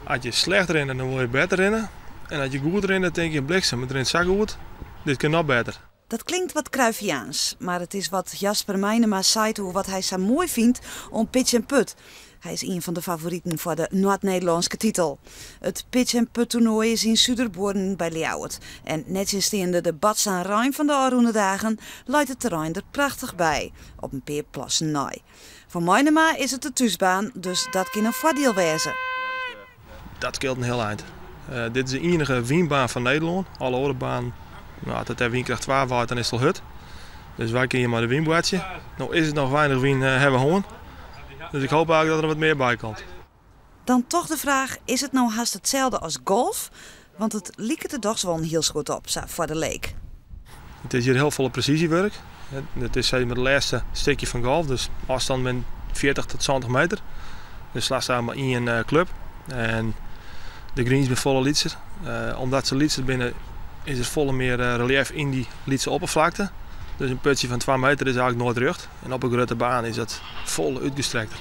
As je slecht rinne, dan wolle je better rinne. En as je goed rinne, tinke je, bliksem, it rint sa goed, dit kin noch better. Dat klinkt wat Cruyffiaans, mar it is wat Jasper Meinema seit oer wat hy sa moai fynt oan pitch en putt. Hy is ien fan de favoriten foar de Noard-Nederlânske titel. It pitch en putt toernoai is yn Suderbuorren by Ljouwert. En nettsjinsteande de batsan rein fan de ôfrûne dagen leit it terrein der prachtich by, op in pear plassen nei. Foar Meinema is it de thúsbaan, dus dat kin in foardiel wêze. Dat skeelt in hiel ein. Dit is de iennige wynbaan fan Nederlân. Alle oare banen, no, as it dêr wynkracht 2 waait, dan is it al hurd. Dus wy kinne hjir mei de wyn boartsje. No is it noch weinich wyn hawwe we hân. Dus ik hoop eigentlik dat der wat mear by komt. Dan toch de fraach, is it no hast itselde as golf? Want it liket der dochs wol in hiel soad op, sa foar de leek. It is hjir hiel folle presysjewurk. It is sis mar it lêste stikje fan golf, dus ôfstân binne 40 tot 70 meter. Dus slachst eigentlik mar ien eh, klup. En de greens binne folle lytser. Eh, omdat se lytser binne, is der folle mear eh, reliëf yn dy lytse opperflakte. Dus in putsje fan 2 meter is eigentlik noait rjocht. En op in grutte baan is dat folle útgestrekter.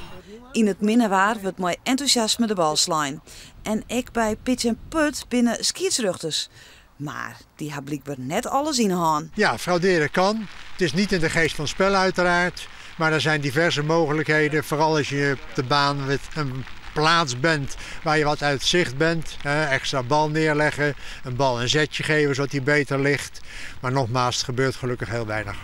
Yn it minne waar wurdt mei entûsjasme de bal slein. En ek by pitch en putt binne skiedsrjochters. Mar dy ha blykber net alles yn 'e hân. Ja, frauderen kan. Het is niet in de geest van het spel uiteraard. Maar er zijn diverse mogelijkheden. Vooral als je op de baan met een plaats bent waar je wat uit zicht bent. Extra bal neerleggen, een bal een zetje geven zodat die beter ligt. Maar nogmaals, het gebeurt gelukkig heel weinig.